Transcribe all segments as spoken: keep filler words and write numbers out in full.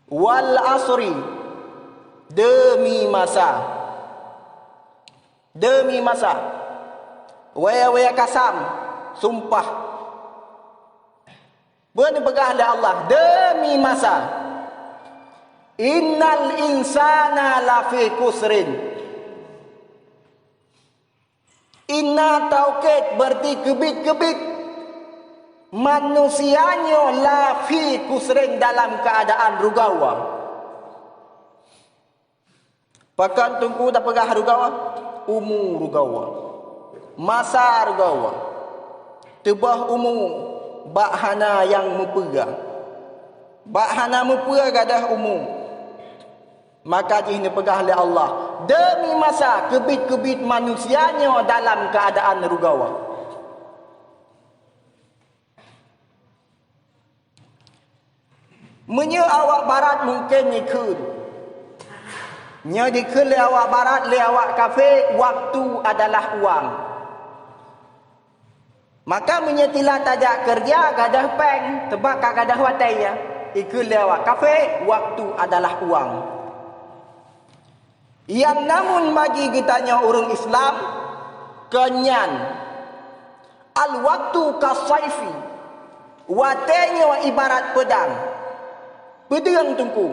Wal asri, demi masa. Demi masa. Waya-waya kasam, sumpah. Peue neupeugah lé Allah, demi masa. Innal insana lafi khusrin. Inna taukid, berarti keubiet-keubiet. Manusia nyoe lafi khusrin, dalam keuadaan rugawa. Pakon Teungku tapeugah rugawa? Umu rugawa. Masa rugawa. Teubah umu bak hana nyang meupeue. Bak hana meupeue gadôh umu. Maka jih neupeugah lé Allah, demi masa keubiet-keubiet manusia nyoe dalam keuadaan rugawa. Meunyoe awak barat mungken jikheun, nyoe jikheun lé awak barat, lé awak kafé, waktu adalah uang. Maka meunyoe sila tajak keureuja gadôh péng, teuma ka gadôh watée, ya. Ikheun lé awak kafé, waktu adalah uang. Nyang namun bagi geutanyoe ureuëng Islam, keu nyan, al-waqtu kasaifi, watée nyoe ibarat peudang. Peudeueng Teungku.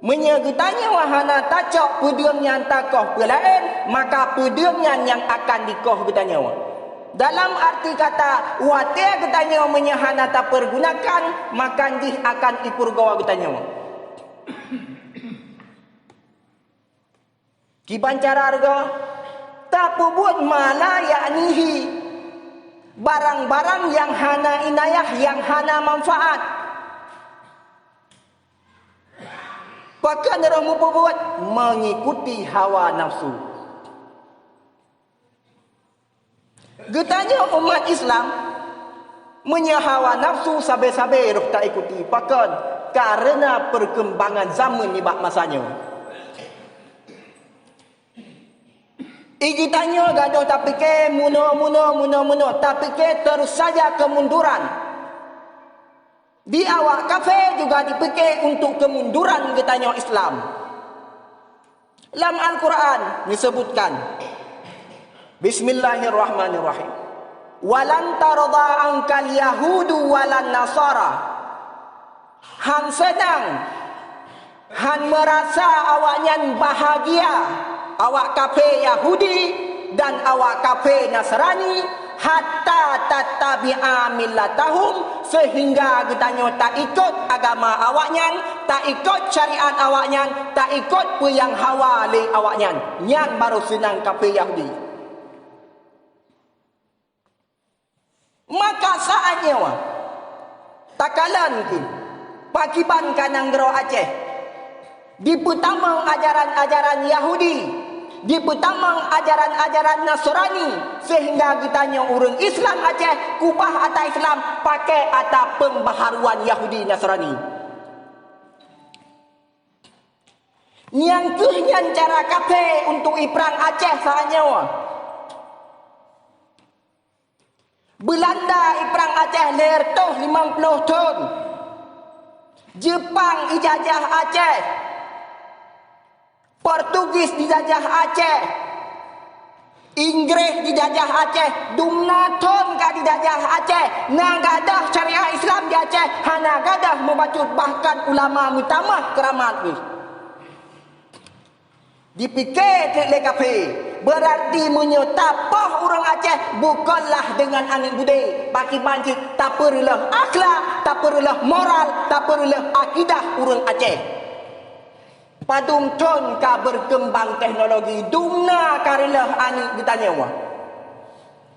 Meunyoe geutanyoe hana tacok peudeueng nyan takoh peue laén, maka peudeueng nyan nyang akan dikoh geutanyoe. Dalam arti kata, watée geutanyoe meunyoe hana tapeurgunakan, maka jih akan ipeurugoe geutanyoe. Kiban cara rugoe? Tapeubuet ma la ya'nihi, barang-barang nyang hana inayah, nyang hana manfaat. Pakon roh mupeubuet? Mengikuti hawa nafsu. Geutanyoe umat Islam, meunyoe hawa nafsu sabe-sabe roh taikuti, pakon? Kareuna peurkeumbangan zaman nibak masa nyoe. I geutanyoe gadôh tapike munoe-munoe, munoe-munoe, tapike terus saja kemunduran. Di awak kafé juga dipike untuk kemunduran geutanyoe Islam. Lam Al-Quran disebutkan, Bismillahirrahmanirrahim. Walan tarda angkal yahudu walan nasara. Han seunang, han meurasa awaknyan bahagia, awak kafé Yahudi dan awak kafé Nasrani, hatta tattabi'a millatahum, seuhingga geutanyoe taikot agama awaknyan, taikot syariat awaknyan, taikot peue nyang hawa lé awaknyan. Nyan barô seunang kafé Yahudi. Maka saát nyoe, takalon kheueh, pakiban ka nanggroe Aceh dipeutamong ajaran-ajaran Yahudi, dipeutamong ajaran-ajaran Nasrani, seuhingga geutanyoe ureuëng Islam Aceh kubah ata Islam, pakai ata peumbaharuan Yahudi Nasrani. Nyang kheueh nyan cara kafé untuk iprang Aceh saát nyoe. Beulanda iprang Aceh lhèe reutôh limong ploh thon. Jeupang ijajah Aceh. Portugis dijajah Aceh. Inggréh dijajah Aceh. Dumna thon ka dijajah Aceh. Na gadôh syariat Islam di Aceh, hana gadôh mubacut, bahkan ulama meutamah keuramat jih. Dipike teuk lé kafé, beurarti meunyoe tapoh ureuëng Aceh bukonlah deungon aneuk budé, pakiban cit tapeureuloh akhlak, tapeureuloh moral, tapeureuloh akidah ureuëng Aceh. Padum thon ka beurkeumbang teknologi, dumna ka reuloh aneuk geutanyoe.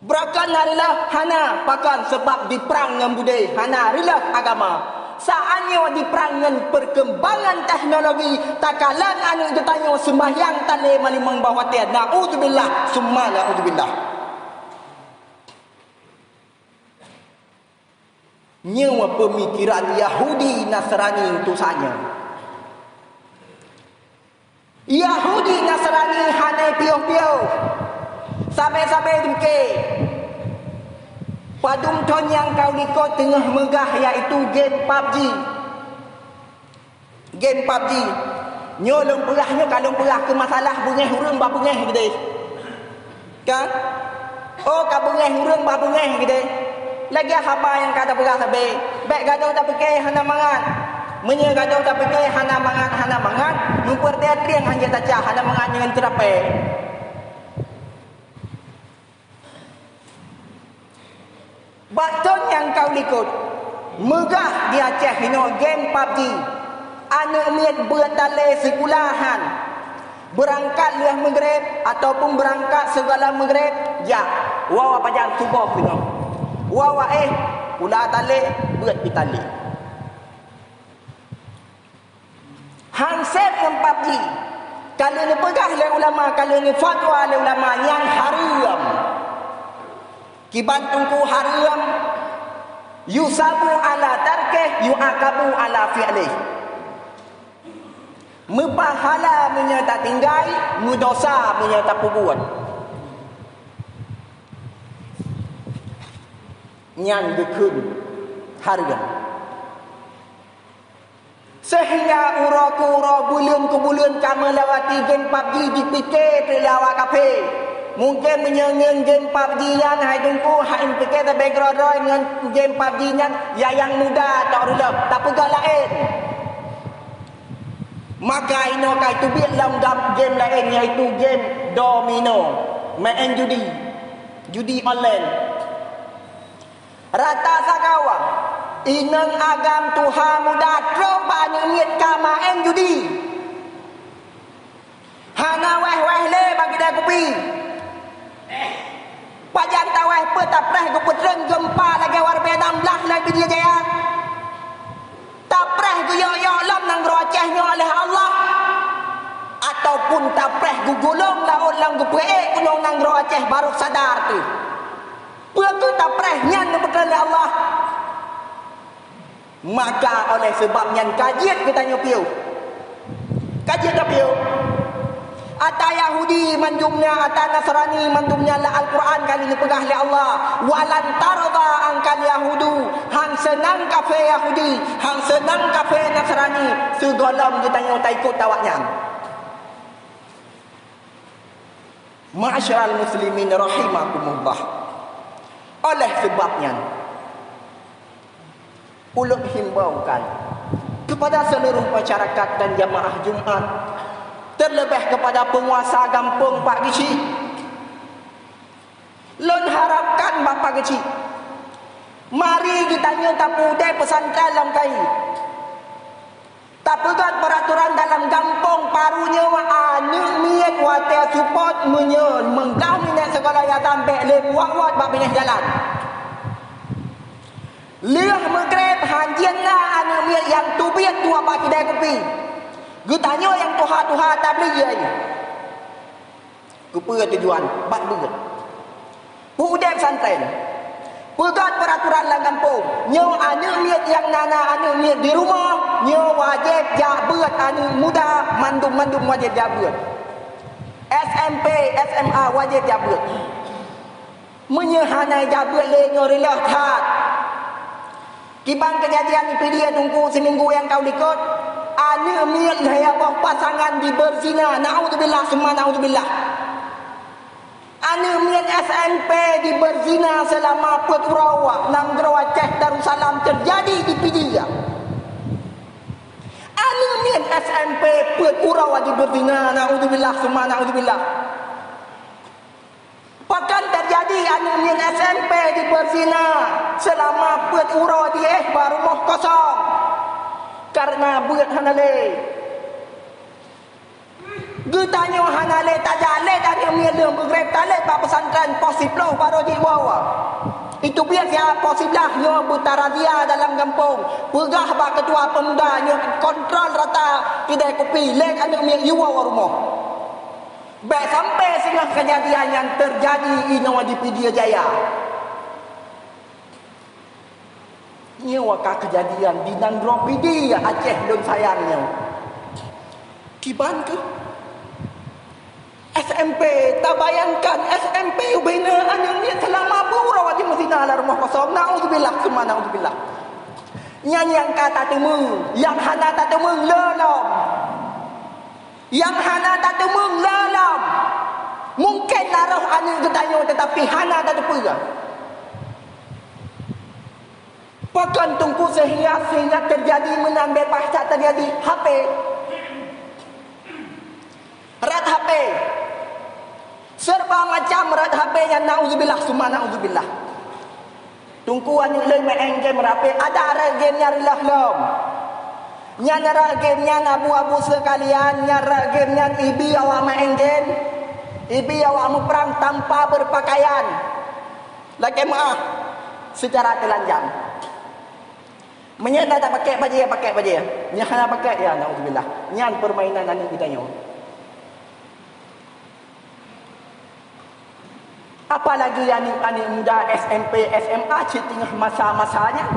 Beurakon na reuloh hana, pakon? Sabab diprang ngon budé, hana reuloh agama. Saát nyoe diprang ngon peurkeumbangan teknologi, takalon aneuk geutanyoe seumbahyang tan lé ma limong boh watée. Naudzubillah, summa naudzubillah. Nyoe peumikeran Yahudi Nasrani untuk saát nyoe. Yahudi Nasrani hana piôh-piôh. Sabe-sabe dengke. Padum thon nyang ka likot teungoh meugah, yaitu game pabji. Game PUBG. Nyoe lôn peugah, nyoe ka lôn peugah keu masalah beungéh ureuëng bak beungéh keudeh. Kan? Oh, ka beungéh ureuëng bak beungéh keudeh. Lagée haba nyang ka tapeugah sabe, bék gadôh tapike hana mangat. Meunyoe gadôh tapike hana mangat, hana mangat, meupeureuté trieng hanjeuet tacah, hana mangat nyan teurapée. Bak thon nyang ka u likot, meugah di Aceh inoe game PUBG. Aneuëk miet beuet talé sikula han. Beurangkat lheueh meugreb ataupun beurangkat sigohlom meugreb, jak. Wawa pajan suboh inoe. Wawa éh, pula talé, beuet pih talé. Han sép ngon PUBG. Ka lheueh neupeugah lé ulama, ka lheueh neufatwa lé ulama nyang hareuem. Kiban teungku hareuem, yusabu ala tarkih, yu'aqabu ala fi'lih. Meupahala meunyoe tatinggai, meudosa meunyoe tapeubuet. Nyan geukheun hareuem. Seuhingga uroe keu uroe, buleuen keu buleuen ka meulewati game PUBG jipike teuk lé awak kafé. Mungken meunyoe ngon game PUBG nyan hai teungku, hai pike sabe keudroe-droe ngon game PUBG nyan, ya nyang muda tok reuloh, tapeugah laén. Maka inoe ka teubiet lam gam-, game laén, yaitu game domino, maén judi, judi online. Rata sagoe, inong agam tuha muda trok bak aneuëk miet ka maén judi. Hana wéh-wéh lé bak kidai kupi. Pajan tawéh peue tapreh geupeutreun geumpa lagée warbe nam blah lé Pidie Jaya. Tapreh geuyok-yok lom nanggroe Aceh nyoe oleh Allah, ataupun tapreh geugulong laôt lam geupeuék gunong nanggroe Aceh barô sadar teuh. Peue keuh tapreh nyan neupeutrön lé Allah? Maka oleh seubab nyan ka jeuet geutanyoe piôh. Ka jeuet tapiôh. Ata Yahudi mandum nyan, ata Nasrani mandum nyan, lam Al-Quran ka lheueh neupeugah lé Allah, "Walan tarda angkal yahudu," han seunang kafé Yahudi, han seunang kafé Nasrani, sigohlom geutanyoe taikot awaknyan. Ma'asyiral muslimin rahimakumullah. Oleh sebab nyan, ulôn himbaukan kepada seluruh masyarakat dan jamaah Jumat, terlebih kepada penguasa gampông Pak Geuchik. Lôn harapkan Bapak Geuchik, mari geutanyoe tapeuudép pesantren lam kayée. Tapeugét peuraturan dalam gampông, paru nyoe aneuëk miet watée seupôt meunyoe meublaih minèt sigohlom nyang bék lé buet-buet bak binéh jalan. Lheueh meugreb han jeuet na aneuëk miet nyang teubiet dua bak kidai kupi. Geutanyoe nyang tuha-tuha tabli jih. Keupeue tujuan? Bak beuet. Peuudép santren. Peugét peuraturan lam gampông. Nyoe aneuëk miet nyang na, na aneuëk miet di rumoh, nyoe wajéb jak beuet, aneuëk muda mandum-mandum wajéb jak beuet. S M P, S M A wajéb jak beuet. Meunyoe hana jak beuet lé nyoe reuloh that. Kiban keujadian di Pidie Teungku siminggu nyang ka u likot, aneuëk miet lhée boh pasangan jibeuzina, naudzubillah summa naudzubillah. Aneuëk miet S M P jibeuzina seulama peuet uroe, nanggroe Aceh Darussalam teujadi di Pidie. Aneuëk miet S M P peuet uroe jibeuzina, naudzubillah summa naudzubillah. Pakon teujadi aneuëk miet S M P jibeuzina seulama peuet uroe di éh bak rumoh kosong? Kareuna beuet hana lé. Geutanyoe hana lé tajak lét aneuëk miet lheueh meugreb, talét bak pesantren poh siploh barô jiwoe. Itu biasa poh siblaih nyoe beutarazia dalam gampông. Peugah bak keutua pemuda nyoe kontrol rata kidai kupi, lét aneuëk miet jiwoe rumoh. Bék sampai singoh keujadian nyan teujadi inoe di Pidie Jaya. Nyoe ka keujadian di nanggroe Pidie Aceh lôn sayang nyoe. Kiban keuh S M P, tabayangkan S M P ubena aneuëk miet seulama peuet uroe jimeuzina lam rumoh kosong. Naudzubillah summa naudzubillah. Nyan nyang ka tateumeung, nyang hana tateumeung le lom. Nyang hana tateumeung le lom. Mungken na roh aneuk geutanyoe, teutapi hana tateupeue. Pakon Teungku sehingga, sehingga teujadi meunan beubaih that teujadi? H P. Rot H P. Serba macam rot H P nyan, naudzubillah summa naudzubillah. Teungku aneuk lôn main game rot H P, adak rot game nyan reuloh lom. Nyan rot game nyan, abu-abu seukalian, nyan rot game nyan ibi awak main game, ibi awak muprang tanpa beupakaian. Lakée meuáh, seucara teulanjang. Meunyoe na tapakée bajée, pakée bajée. Nyang hana pakée, ya naudzubillah. Nyan peurmainan aneuk geutanyoe. Apalagi aneuk-aneuk muda S M P, S M A cit teungoh masa-masa nyan.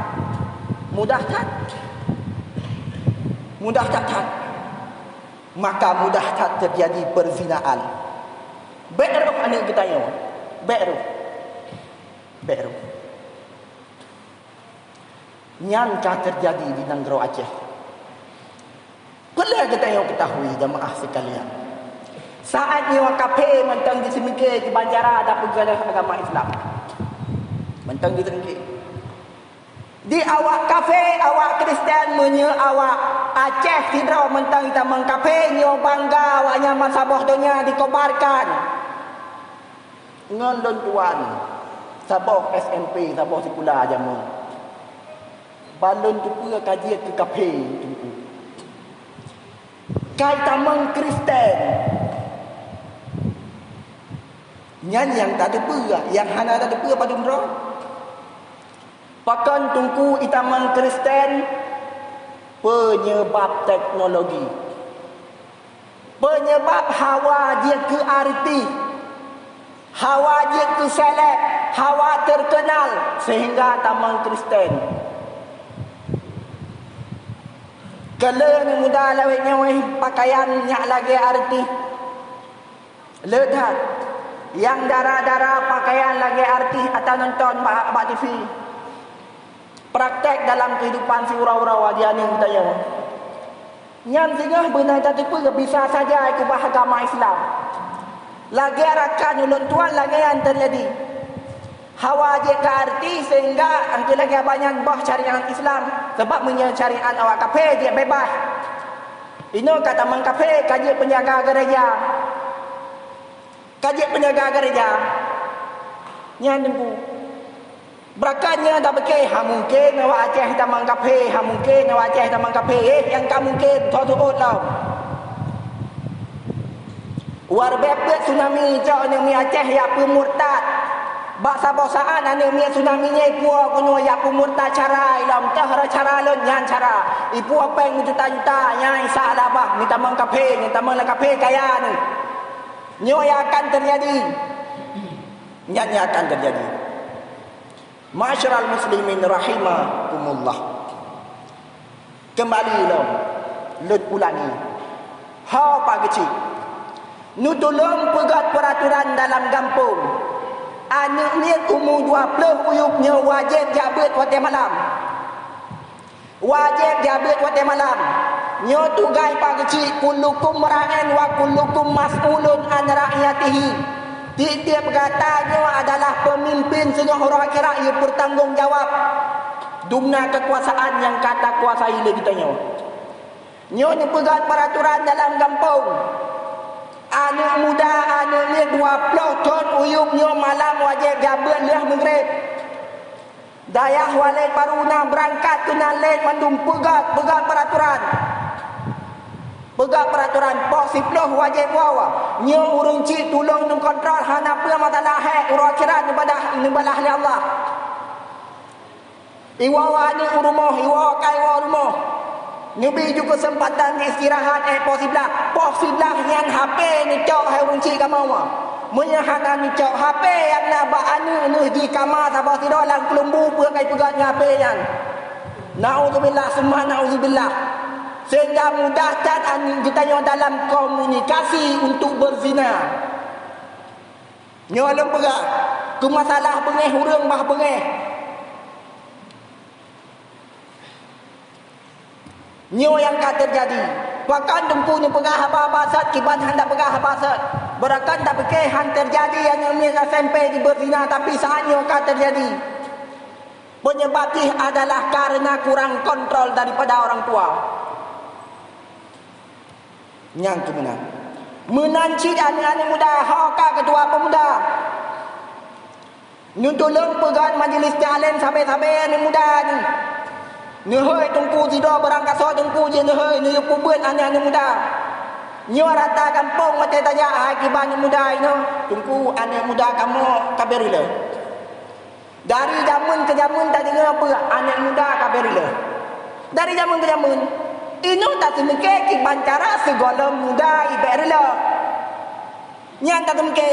Mudah that. Mudah that, that. Maka mudah that teujadi peuzinaan. Bék roh aneuk geutanyoe. Bék roh. Bék roh. Nyan ka teujadi di nanggroe Aceh. Peulée geutanyoe keutahui, jamaah sekalian, saát nyoe kafé mantong jiseumike kiban cara tapeugah agama Islam. Mantong jiseumike. Di awak kafé, awak Kristen, meunyoe awak Aceh sidroe mantong jitamong kafé, nyoe bangga awaknyan bansaboh donya dikobarkan. Ngon lôn tuan, saboh S M P, saboh sikula jameun. Ban lôn teupeue ka jeuet keu kafé, Teungku. Ka jitamong Kristen. Nyan nyang tateupeue, nyang hana tateupeue padum droe. Pakon Teungku jitamong Kristen? Peunyeubab teknologi. Peunyeubab hawa jeuet keu artis, hawa jeuet keu seleb, hawa teukeunal, seuhingga tamong Kristen. Keu lheueh muda lawét nyoe pakaian nyak lagée artis. Le that, nyang dara-dara pakaian lagée artis ata nonton bak, bak T V. Praktek dalam keuhidupan siuroe-uroe di aneuk geutanyoe. Nyan singoh beuna tateupeue bisa saja keubah agama Islam. Lagée rakan ulôn tuan lagée nyan teujadi. Hawa jeuet keu artis sehingga angkeu lagée banyan boh syariat Islam, sabab meunyoe syariat awak kafé jeuet beubaih. Inoe ka tamong kafé ka jeuet peunjaga gereja. Ka jeuet peunjaga geureuja. Nyan Teungku. Beurakan nyoe tapike, ha mungken awak Aceh tamong kafé, ha mungken awak Aceh tamong kafé. Eh, nyang ka mungken, tho teuôt lom. Warbée peuet tsunami cok aneuk miet Aceh jak peumurtad. Bak saboh saát aneuk miet tsunami nyan ipuwoe keunoe jak peumurtad cara ilom, teuh cara lôn nyan cara. Ipuwoe péng meujuta-juta, nyan isa labah, meutamong kafé, meutamong lam kafé kaya neuh. Nyoe nyang akan teujadi. Nyan nyang akan teujadi. Ma'asyiral muslimin rahimakumullah. Keumbali lom, lôn ulangi. Ho Pak Geuchik, neutulông peugöt peuraturan dalam gampông. Aneuk miet umu dua ploh uyueb nyoe wajéb jak beuet watée malam. Wajéb jak beuet watée malam. Nyoe tugaih Pak Geuchik, kullukum ra'in wa kullukum mas'ulun an ra'iyatihi. Tieb-tieb gata nyoe adalah peumimpén, singoh uroe akhirat yue peutanggong jawab dumna keukuasaan nyang ka takuasai lé geutanyoe. Nyoe neupeugöt peuraturan dalam gampông. Aneuk muda, aneuk miet dua ploh thon uyueb nyoe malam wajéb jak beuet lheueh meugréb. Dayah Waled Baru na beurangkat keunan lé mandum peugöt, peugöt peuraturan. Peugöt peuraturan, poh siploh wajéb woe. Nyoe ureuëng chik tulông neukontrol hana peue masalah, hék uroe akhirat neubalah, neubalah lé Allah. Iwoe aneuk u rumoh, iwoe kai woe rumoh. Neubi ju keuseumpatan istirahat, eh, poh siblaih. Poh siblaih nyan H P neucok hai ureuëng chik kamoe. Meunyoe hana neucok H P nyang na bak aneuk neuh jikama saboh sidroe lam keulumbu peue kai peugöt ngon H P nyan. Naudzubillah summa naudzubillah. Sehingga mudah that aneuk geutanyoe dalam komunikasi untuk berzina. Nyoe lôn peugah, keu masalah beungéh ureuëng bah beungéh. Nyoe nyang ka teujadi. Pakon Teungku neupeugah haba-haba sat kiban hana peugah haba sat? Beurakan tapike han teujadi aneuk miet S M P jibeuzina, tapi saat nyoe ka teujadi. Penyebab jih adalah karena kurang kontrol daripada orang tua. Nyang keu meunan. Meunan cit aneuk-aneuk muda, ho ka keutua peumuda. Neutulông peugöt majlis taklim sabe-sabe aneuk muda nyoe. Neuhôi Teungku sidroe beurangkasoe Teungku jih neuhôi, neuyue peubeuet aneuk-aneuk muda. Nyoe rata gampông watée tajak hai kiban aneuk muda inoe, Teungku aneuk muda kamoe ka beu reuloh. Dari jameun keu jameun tadeungoe peue aneuk muda ka beu reuloh. Dari jameun keu jameun, inoe tateumike kiban cara sigohlom muda ibek reuloh. Nyan tateumike,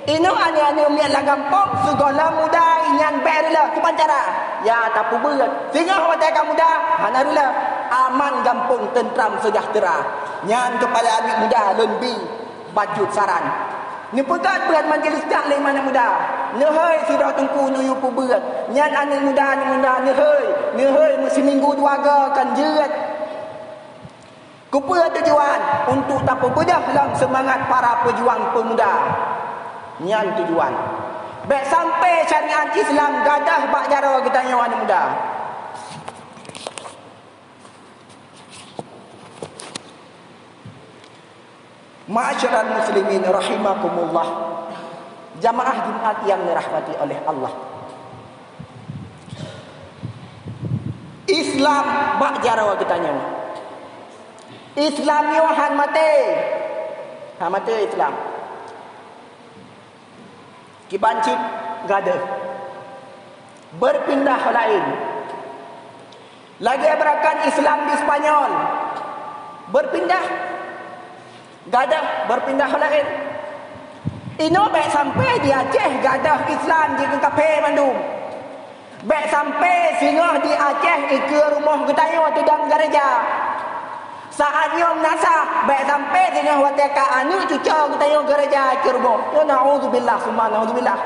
inoe aneuk-aneuk miet lam gampông sigohlom muda inyan bek reuloh kiban cara. Ya tapeubeuet, singoh watée ka muda hana reuloh, aman gampông teuntram seujahteura. Nyan keupada aneuk muda lôn bi bacut saran. Neupeugöt-peugöt majlis taklim aneuk muda. Neuhôi sidroe Teungku neuyue peubeuet. Nyan aneuk muda, aneuk muda neuhôi, neuhôi meusiminggu dua goe kon jeuet. Keupeue tujuan? Untuk tapeubeudôh lom seumangat para peujuang peumuda. Nyan tujuan. Bék sampai syariat Islam gadôh bak jaroe geutanyoe aneuk muda. Ma'asyiral muslimin rahimakumullah. Jamaah Jumat yang dirahmati oleh Allah. Islam bak jaroe geutanyoe. Islam nyoe han maté. Han maté Islam. Kiban cit gadôh. Beurpindah laén. Lagée beurakan Islam di Spanyol. Beurpindah. Gadôh beurpindah laén. Inoe bék sampai di Aceh gadôh Islam jikeu kaphé mandum. Bék sampai singoh di Aceh ikeue rumoh geutanyoe teudong geureja. Saát nyoe meunasah, bék sampai singoh watée ka aneuk cucoe geutanyoe geureja ikeue rumoh. Nyoe naudzubillah summa naudzubillah.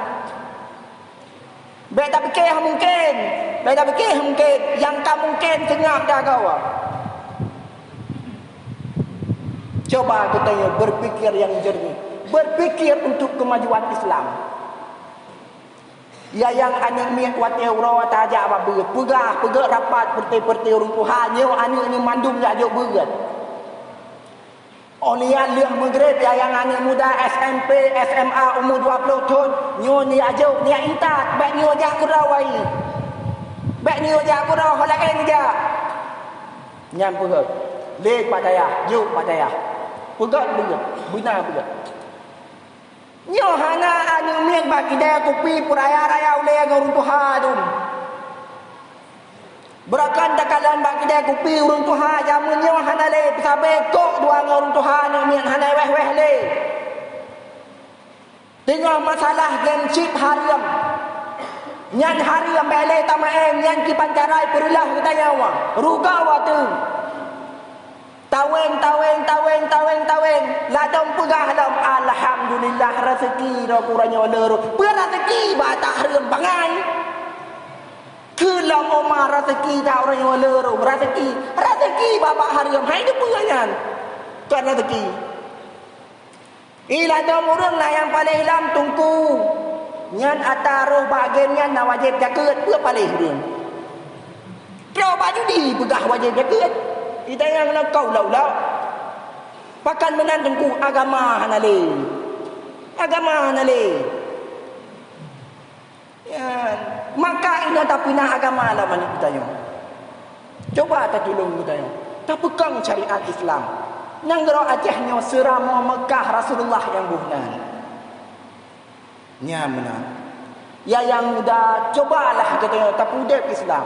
Bék tapike mungken, bék tapike mungken, nyang ka mungken seungab dagoe. Coba geutanyoe beurpikir nyang jernih, beurpikir untuk keumajuan Islam. Ya nyang aneuk miet watée uroe tajak bak beuet, peugah, peugét rapat peureuté-peureuté ureuëng tuha, nyoe aneuk nyoe mandum jak jok beuet. Óh lheueh lheueh meugreb, ya nyang aneuk muda S M P, S M A umu dua ploh thon, nyoe neujak jok, neujak intat, bék nyoe jak keudroe wai. Bék nyoe jak keudroe ho laén jak. Nyan peugét, lé bak dayah, jok bak dayah. Peugét, peugét, beuna peugét. Nyoe hana aneuk miet bak kidée kupi peuraya-raya ulée ngon ureuëng tuha dum. Beurakan takalon bak kidée kupi ureuëng tuha jameun nyoe hana lé, peusabe kok dua ngon ureuëng tuha aneuk miet hana wéh-wéh lé. Teungoh masalah game chip hareuem. Nyan hareuem bék lé tamaén, nyan kiban cara ipeureulah geutanyoe. Rugoe watée. Taweng, taweng, taweng, taweng, taweng. Ladom peugah lom, "Alhamdulillah, raseuki droe uroe nyoe le rhot." Peue raseuki bak ata hareuem bangai. Keu lom oma raseuki ata uroe nyoe le rhot. Raseuki, raseuki bak, bak hareuem. Hai, di peue nyan? Kon raseuki. Iladom ureuëng na nyang paléh lom teungku. Nyan ata roh bak game nyan na wajéb jakeuet, peue paléh ureuëng. Droe bak judi peugah wajéb jakeuet. Ita nyang na kau lau-lau. Pakon meunan teungku, agama hana lé. Agama hana lé. Nyan, maka inoe tapinah agama lam aneuk geutanyoe. Coba tatulông geutanyoe. Tapeukong syariat Islam. Nanggroe Aceh nyoe seuramoe Meukah Rasulullah nyang boh nan. Nyan meunan. Ya nyang muda, cobalah geutanyoe tapeudeb Islam.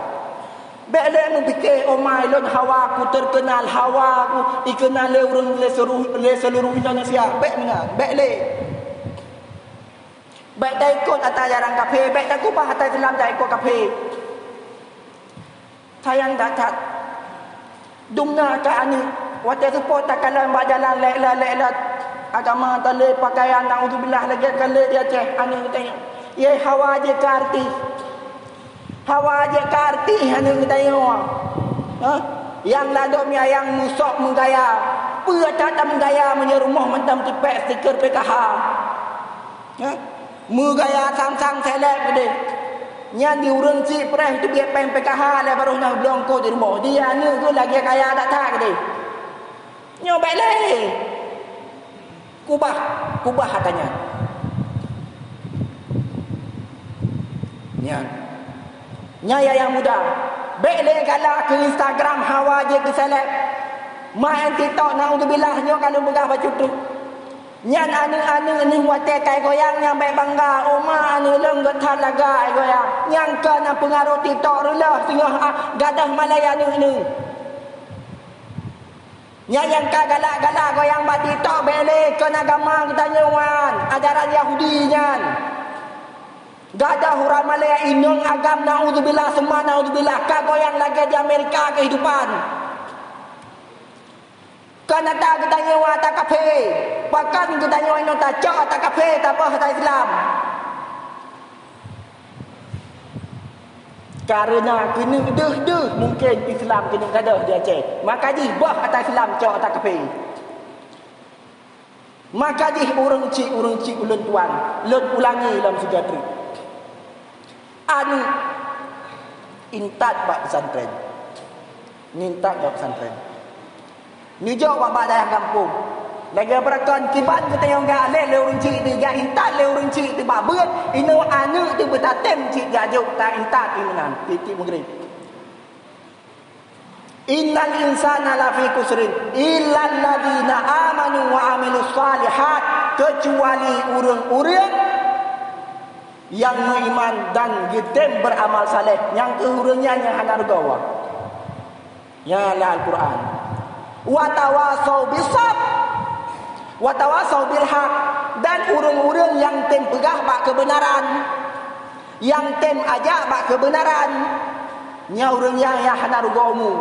Bék lé meupike, "Oh ma lôn hawa ku, terkenal hawa ku, ikeunal lé ureuëng lé seluruh, lé seluruh Indonesia." Bék meunan, bék lé. Bék taikot ata jaran kafé, bék takubah ata Islam taikot kafé. Sayang that-that. Dumna ka aneuk, watée seupôt takalon bak jalan lé-lé-lé-lé. Agama talé pakaian, naudzubillah, lagée ka lé di Aceh, aneuk geutanyoe. Ye hawa jeuet keu artis. Hawa jeuet keu artis aneuk geutanyoe. Ha? Nyang ladôm nyang musok meugaya, peue that tameugaya meunyoe rumoh mantong tipék stiker P K H? Hah? Meugaya sang-sang seleb keudeh. Nyan di ureuëng syiek preh teubiet péng P K H lé barôh na bloe eungkôt di rumoh. Di aneuëk geuh lagée kaya that-that keudeh. Nyoe bék lé. Kubah, kubah ata nyan. Nyan. Nyan ya nyang muda. Bék lé galak keu Instagram hawa jeuet keu seleb. Main TikTok, naudzubillah, nyoe ka lôn peugah bacut tu. Nyan aneuëk-aneuëk neuh watée kai goyang nyang bék bangga, "Oma, aneuëk lôn gét that lagak ai goyang." Nyang ka na peungaroh TikTok reuloh singoh, ah, gadôh malée aneuëk neuh. Nyan nyang ka galak-galak goyang bak TikTok bék lé kon agama geutanyoe nyan, ajaran Yahudi nyan. Gadôh uroe malée inong agam, naudzubillah summa naudzubillah, ka goyang lagée di Amerika keuhidupan. Kon ata geutanyoe ata kafé, pakon geutanyoe inong tacok ata kafé, taboh ata Islam. Kareuna keuneuk deuh-deuh mungken Islam keuneuk gadôh di Aceh, maka jih boh ata Islam cok ata kafé. Maka jih ureuëng syiek, ureuëng syiek ulôn tuan, lôn ulangi lom sigoe treuk. Aneuëk intat bak pesantren. Intat bak pesantren. Neujok bak, bak dayah gampông. Lagée beurakon kiban geutanyoe geualek lé ureuëng syiek teuh, geuintat lé ureuëng syiek teuh bak beuet, inoe aneuëk teuh beutatem cit geujok ta intat inan tieb-tieb meugreb. Innal insana lafi khusrin, illal ladzina amanu wa amilus shalihat, keucuali ureuëng-ureuëng nyang meuiman dan geutem beuramal saleh, nyang keuh ureuëng nyan nyang hana rugoe. Nyan lam Al-Quran. Wa tawasau bisab, wa tawasau bil haq, dan ureuëng-ureuëng nyang tem peugah bak keubeunaran, nyang tem ajak bak keubeunaran, nyan ureuëng nyang, nyang hana rugoe umu.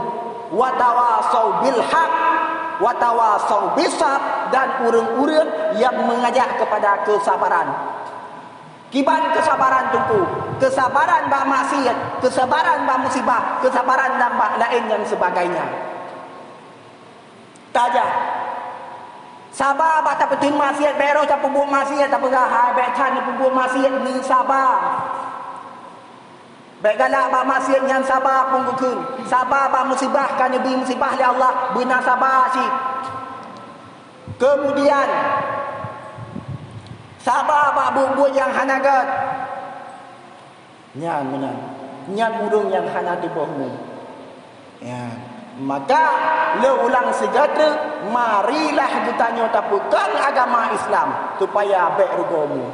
Wa tawasau bil haq, wa tawasau bisab, dan ureuëng-ureuëng nyang mengajak kepada kesabaran. Kiban kesabaran teungku, kesabaran bak maksiat, kesabaran bak musibah, kesabaran dan bak laén dan sebagainya. Tajak. Saba bak tapeuteun maksiat, bék roh tapeubuet maksiat, tapeugah, "Hai, bék that neupeubuet maksiat," neusaba. Bék galak bak maksiat nyan saba phon geukheun. Saba bak musibah ka neubi musibah lé Allah, beuna saba cit. Keumudian, saba bak buet-buet nyang hana gét. Nyan meunan. Nyan ureuëng nyang hana teuboh mu. Ya. Maka, lôn ulang sigoe treuk, marilah geutanyoe tapeukong agama Islam, supaya bék rugoe mu.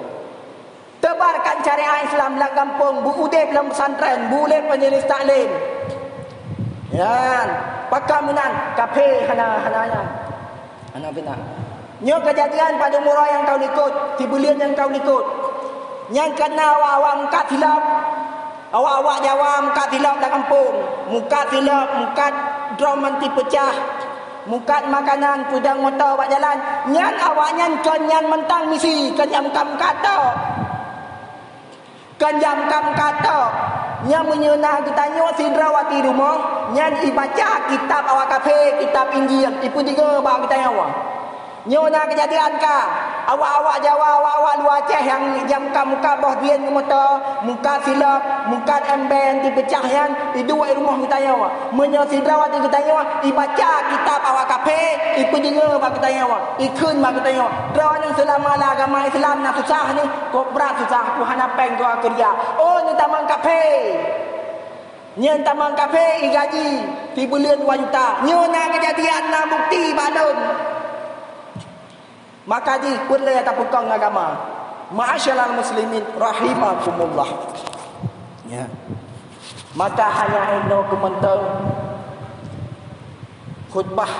Teubarkan syariat Islam lam gampông, beu udeb lam pesantren, beu udeb majelis taklim. Nyan, pakon meunan, kafé hana, hana nyan. Hana beuna. Nyoe keujadian padum uroe nyang ka likot, sibuleuen nyang ka likot. Nyang keuna awak-awak meukat silop, awak-awak Jawa meukat silop lam gampông, meukat silop, meukat drom anti peucah, meukat makanan, peudong moto bak jalan. Nyan awaknyan kon nyan mantong misi, kon nyan meukat-meukat tok. Kon jam ka meukat tok. Nyan meunyoe na geutanyoe sidroe watée rumoh, nyan ibaca kitab awak kafé, kitab Injil, ipeudeungoe bak geutanyoe. Nyoe na keujadian ka, awak-awak Jawa, awak-awak luwa Aceh nyang jam ka meukat boh duen ngon moto, meukat silop, meukat emben tipeucah nyan, iduek i rumoh geutanyoe. Meunyoe sidroe watée geutanyoe ibaca kitab awak kafé, ipeudeungoe bak geutanyoe, ikheun bak geutanyoe, "Droeneuh seulama lam agama Islam na susah nyoe, kok brat susah, ku hana péng dua keureuja." Oh, nyoe tamong kafé. Nyan tamong kafé igaji sibuleuen dua juta. Nyoe na keujadian, na bukeuti bak lôn. Maka jih peureulée tapeukong agama. Ma'asyiral muslimin rahimakumullah. Ya. Maka hanya inoe keumeunteung khutbah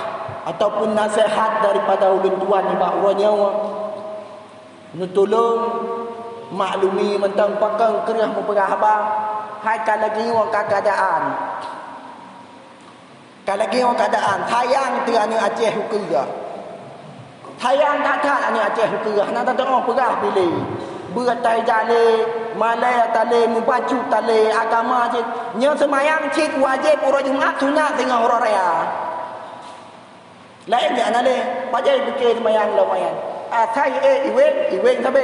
ataupun naseuhat daripada ulôn tuan nibak uroe nyoe, neutulông maklumi mantong pakon kreueh meupeugah haba, hai ka lagée nyoe ka keuadaan. Ka lagée nyoe keuadaan, sayang teuh aneuëk Aceh ukeue. Sayang that-that aneuëk Aceh ukeue, hana tatu'oh peugah bilé. Beuet tai jalek, Malée talé, mubacut talé, agama cit. Nyoe seumayang cit wajéb uroe Jumat, sunat singoh uroe raya. Laén jak na lé, bajée pike seumayang lom nyan. Asai ék iweng, iweng sabe.